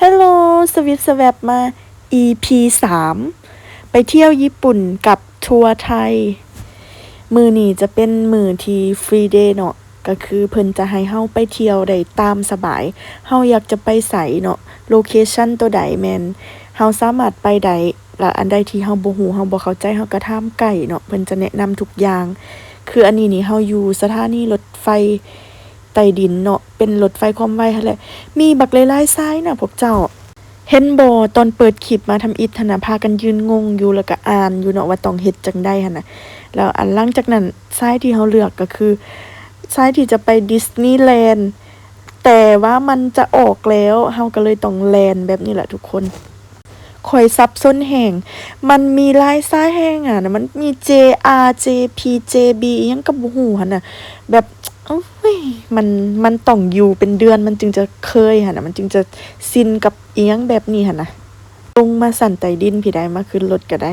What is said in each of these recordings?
Hello ສະວິດສະແວັບມາ ອີພີສາມ ໄປທ່ຽວຍີ່ປຸ່ນກັບທົວໄທ. ມື້ນີ້ຈະເປັນມື້ທີ່ຟຣີເດເນາະ, ກະຄືເພິ່ນຈະໃຫ້ເຮົາໄປທ່ຽວໄດ້ຕາມສະບາຍ. ເຮົາຢາກຈະໄປໃສເນາະ, ໂລເຄຊັນໂຕໃດແມ່ນເຮົາສາມາດໄປໄດ້, ລະອັນໃດທີ່ເຮົາບໍ່ຮູ້ ເຮົາບໍ່ເຂົ້າໃຈ ເຮົາກະຖາມໄກເນາະ, ເພິ່ນຈະແນະນຳທຸກຢ່າງ. ຄືອັນນີ້ນີ້ ເຮົາຢູ່ສະຖານີລົດໄຟ ໃຕ້ດິນເນາະ, ເປັນລົດໄຟຄວາມໄວຫັ້ນແຫຼະ. ມີບັກຫຼາຍໆສາຍນະພວກເຈົ້າ. ເຫັນບໍ່ ຕອນເປີດຄລິບມາ ທຳອິດຫັ້ນນະ ພາກັນຢືນງົງຢູ່ ແລ້ວກະອ່ານຢູ່ເນາະວ່າຕ້ອງເຮັດຈັ່ງໃດຫັ້ນນະ. ແລ້ວອັນຫຼັງຈາກນັ້ນ ສາຍທີ່ເຮົາເລືອກກະຄືສາຍທີ່ຈະໄປດິສນີແລນ, ແຕ່ວ່າມັນຈະອອກແລ້ວ, ເຮົາກະເລີຍຕ້ອງແລ່ນແບບນີ້ແຫຼະທຸກຄົນ. ຂ້ອຍສັບສົນແຮງ, ມັນມີຫຼາຍສາຍແຮງຫັ້ນນະ, ມັນມີເຈອາ ເຈພີ ເຈບີ ອີ່ຫຍັງກະບໍ່ຮູ້ຫັ້ນນະ. ແບບ ໂອ້ຍ ມັນ ມັນຕ້ອງຢູ່ເປັນເດືອນ ມັນຈຶ່ງຈະເຄີຍຫັ້ນນະ, ມັນຈຶ່ງຈະຊິນກັບອີ່ຫຍັງແບບນີ້ຫັ້ນນະ. ລົງມາຊັ້ນໃຕ້ດິນພີ້ໃດ໋, ມາຂຶ້ນລົດກະໄດ້.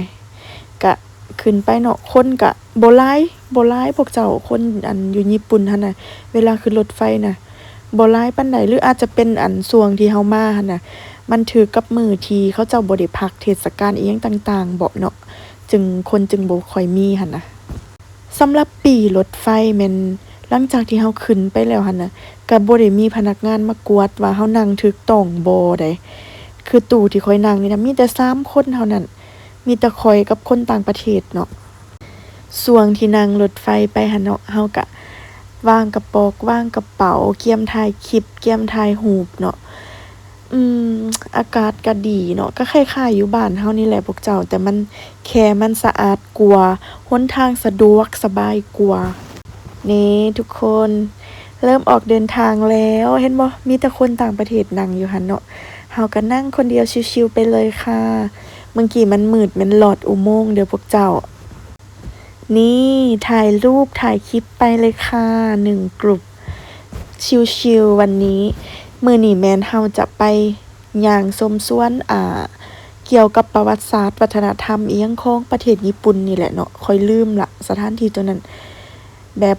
ກະຂຶ້ນໄປເນາະ, ຄົນກະບໍ່ຫຼາຍ ບໍ່ຫຼາຍພວກເຈົ້າ, ຄົນອັນຢູ່ຍີ່ປຸ່ນຫັ້ນນະ ເວລາຂຶ້ນລົດໄຟນະ ບໍ່ຫຼາຍປານໃດ ຫຼືອາດຈະເປັນອັນຊ່ວງທີ່ເຮົາມາຫັ້ນນະ ມັນຖືກກັບມື້ທີ່ເຂົາເຈົ້າບໍ່ໄດ້ພັກເທດສະການອີ່ຫຍັງຕ່າງໆເບາະເນາະ, ຈຶ່ງ ຄົນຈຶ່ງບໍ່ຄ່ອຍມີຫັ້ນນະ. ສຳລັບປີ້ລົດໄຟແມ່ນ ຫຼັງຈາກທີ່ເຮົາຂຶ້ນໄປແລ້ວຫັ້ນນະ ກະບໍ່ໄດ້ມີພະນັກງານມາກວດວ່າເຮົານັ່ງຖືກຕ້ອງບໍ່ໃດ. ຄືຕູ້ທີ່ຂ້ອຍນັ່ງນີ້ນະ ມີແຕ່ສາມຄົນເທົ່ານັ້ນ, ມີແຕ່ຂ້ອຍກັບຄົນຕ່າງປະເທດເນາະ. ຊ່ວງທີ່ນັ່ງລົດໄຟໄປຫັ້ນເນາະ ເຮົາກະວາງກະປອກ ວາງກະເປົາ ກຽມຖ່າຍຄລິບ ກຽມຖ່າຍຮູບເນາະ. ອືມ ອາກາດກະດີເນາະ, ກະຄ້າຍໆຢູ່ບ້ານເຮົານີ້ແຫຼະພວກເຈົ້າ, ແຕ່ມັນ ແຄ່ມັນສະອາດກວ່າ, ຫົນທາງສະດວກສະບາຍກວ່າ. ນີ້ທຸກຄົນ ເລີ່ມອອກເດີນທາງແລ້ວ, ເຫັນບໍ່? ມີແຕ່ຄົນຕ່າງປະເທດນັ່ງຢູ່ຫັ້ນເນາະ. ເຮົາກະນັ່ງຄົນດຽວຊິວໆໄປເລີຍຄ່ະ. ເມື່ອກີ້ມັນມືດ ແມ່ນລອດອຸໂມງເດີພວກເຈົ້າ. ນີ້ ຖ່າຍຮູບຖ່າຍຄລິບໄປເລີຍຄ່ະ ໜຶ່ງກຣຸບ ຊິວໆ ວັນນີ້. ມື້ນີ້ແມ່ນເຮົາຈະໄປ ຍ່າງຊົມສວນ ອາ ກ່ຽວກັບປະຫວັດສາດວັດທະນະທຳອີ່ຫຍັງຂອງປະເທດຍີ່ປຸ່ນນີ້ແຫຼະເນາະ, ຂ້ອຍລືມລະ ສະຖານທີ່ໂຕນັ້ນ. ແບບ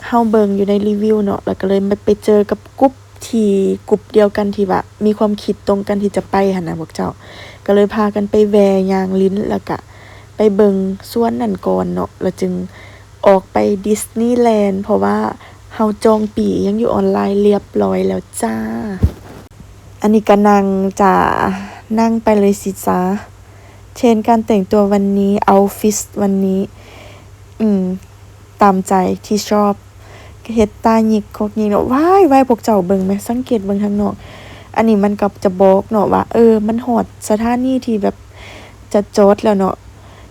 ເຮົາເບິ່ງຢູ່ໃນຣີວິວເນາະ ແລ້ວກະເລີຍໄປເຈີກັບກຸ່ມທີ່ ກຸ່ມດຽວກັນທີ່ວ່າມີຄວາມຄິດຕົງກັນທີ່ຈະໄປຫັ້ນນະພວກເຈົ້າ, ກະເລີຍພາກັນໄປແວ່ຍ່າງຫຼິ້ນ ແລ້ວກະໄປເບິ່ງສວນນັ້ນກ່ອນເນາະ ແລ້ວຈຶ່ງ ອອກໄປດິສນີແລນ ເພາະວ່າເຮົາຈອງປີ້ຫຍັງຢູ່ອອນລາຍລຽບລ້ອຍແລ້ວຈ້າ. ອັນນີ້ກະນັ່ງຈ້າ ນັ່ງໄປເລີຍຊິຈ້າ. ເທຣນການແຕ່ງຕົວວັນນີ້ ເອົາຟິດວັນນີ້ ອືມ ຕາມໃຈທີ່ຊອບ. ເຮັດຕາຫຍິກຄົກຫຍິກເນາະ. ວ້າຍ ວ້າຍ ພວກເຈົ້າເບິ່ງແມະ ສັງເກດເບິ່ງທາງນອກ. ອັນນີ້ມັນກະຈະບອກເນາະວ່າ ເອີ ມັນຮອດສະຖານີທີ່ແບບຈະຈອດແລ້ວເນາະ.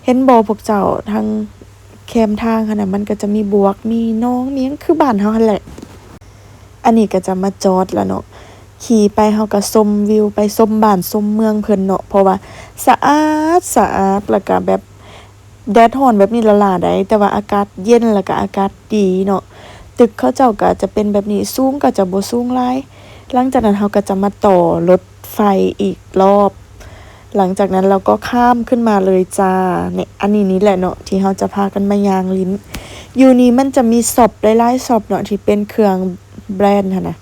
ເຫັນບໍ່ພວກເຈົ້າ ທາງ ແຄມທາງຫັ້ນນະ ມັນກະຈະມີບວກ ມີໜອງ ມີຫຍັງ ຄືບ້ານເຮົາຫັ້ນແຫຼະ. ອັນນີ້ກະຈະມາຈອດລະເນາະ. ຂີ່ໄປເຮົາກະຊົມວິວໄປ ຊົມບ້ານຊົມເມືອງເພິ່ນເນາະ ເພາະວ່າສະອາດ ສະອາດ ແລ້ວກະແບບແດດຮ້ອນແບບນີ້ຫຼ້າໆໃດ໋ ແຕ່ວ່າອາກາດເຢັນ ແລ້ວກະອາກາດດີເນາະ. ຕຶກເຂົາເຈົ້າກະຈະເປັນແບບນີ້ ສູງກະຈະບໍ່ສູງຫຼາຍ. ຫຼັງຈາກນັ້ນເຮົາກະຈະມາຕໍ່ລົດ ໄຟອີກລອບ. ຫຼັງຈາກນັ້ນເຮົາກໍຂ້າມຂຶ້ນມາເລີຍຈ້າ. ນີ້ ອັນນີ້ນີ້ແຫຼະເນາະ ທີ່ເຮົາຈະພາກັນມາຍ່າງຫຼິ້ນ. ຢູ່ນີ້ມັນຈະມີຊັອບຫຼາຍໆຊັອບເນາະ ທີ່ເປັນເຄື່ອງແບຣນຫັ້ນນະ,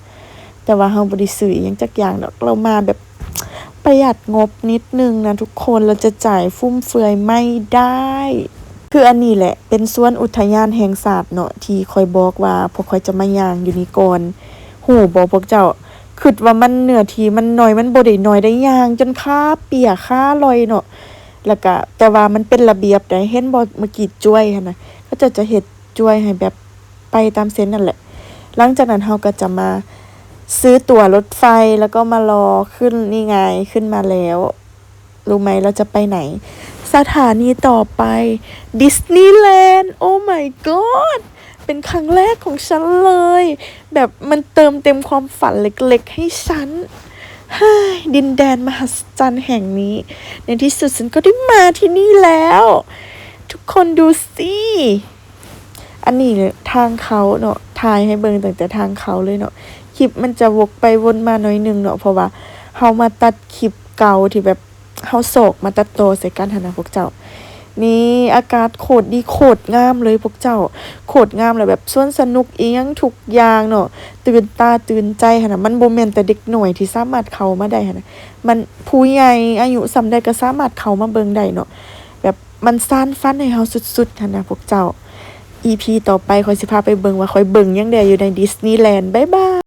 ແຕ່ວ່າເຮົາບໍ່ໄດ້ຊື້ອີ່ຫຍັງຈັກຢ່າງດອກ. ເຮົາມາແບບປະຢັດງົບນິດໜຶ່ງນະທຸກຄົນ, ເຮົາຈະຈ່າຍຟຸມເຟືອຍໄມ່ໄດ້. ຄືອັນນີ້ແຫຼະ ເປັນສວນອຸທະຍານແຫ່ງຊາດເນາະ ທີ່ຂ້ອຍບອກວ່າພວກຂ້ອຍຈະມາຍ່າງຢູ່ນີ້ກ່ອນ. ຮູ້ບໍ່ພວກເຈົ້າ? ຄິດວ່າມັນເນື້ອທີ່ມັນໜ້ອຍ, ມັນບໍ່ໄດ້ໜ້ອຍໄດ໋, ຍ່າງຈົນຂາເປຍຂາລອຍເນາະ. ແລ້ວກະ ແຕ່ວ່າມັນເປັນລະບຽບໃດ໋. ເຫັນບໍ່ ເມື່ອກີ້ຈ້ວຍຫັ້ນນະ, ເຂົາເຈົ້າຈະເຮັດຈ້ວຍໃຫ້ແບບໄປຕາມເສັ້ນນັ້ນແຫຼະ. ຫຼັງຈາກນັ້ນເຮົາກໍຈະມາຊື້ຕົ໋ວລົດໄຟ ແລ້ວກໍມາລໍຂຶ້ນ. ນີ້ໄງ ຂຶ້ນມາແລ້ວ. ຮູ້ໄໝເຮົາຈະໄປໃນສະຖານີຕໍ່ໄປ? ດິສນີແລນ. Oh my god ເປັນຄັ້ງແລກຂອງສັນເລີຍ, ແບບມັນເຕີມເຕັມຄວາມຝັນເລັກໆໃຫ້ສັນ. ເຮີ້ຍ ດິນແດນມະຫັດສະຈັນແຫ່ງນີ້, ໃນທີ່ສຸດສັນກໍໄດ້ມາທີ່ນີ້ແລ້ວ. ທຸກຄົນດູຊິ. ອັນນີ້ທາງເຂົ້າເນາະ, ຖ່າຍໃຫ້ເບິ່ງຕັ້ງແຕ່ທາງເຂົ້າເລີຍເນາະ. ຄລິບມັນຈະວົກໄປວົນມາໜ້ອຍໜຶ່ງເນາະ, ເພາະວ່າເຮົາມາຕັດຄລິບເກົ່າທີ່ແບບເຮົາຊອກມາຕັດຕໍ່ໃສ່ກັນຫັ້ນນະພວກເຈົ້າ. ນີ້ອາກາດໂຄດດີ ໂຄດງາມເລີຍພວກເຈົ້າ ໂຄດງາມ ແລ້ວແບບສວນສະໜຸກອີ່ຫຍັງທຸກຢ່າງເນາະ ຕື່ນຕາຕື່ນໃຈຫັ້ນນະ. ມັນບໍ່ແມ່ນແຕ່ເດັກນ້ອຍທີ່ສາມາດເຂົ້າມາໄດ້ຫັ້ນນະ ມັນຜູ້ໃຫຍ່ອາຍຸສ່ຳໃດກໍສາມາດເຂົ້າມາເບິ່ງໄດ້ເນາະ ແບບມັນສານຝັນໃຫ້ເຮົາສຸດໆຫັ້ນນະພວກເຈົ້າ. ອີພີຕໍ່ໄປຂ້ອຍຊິພາໄປເບິ່ງວ່າຂ້ອຍເບິ່ງຫຍັງແດ່ຢູ່ໃນດິສນີແລນ. ບາຍບາຍ.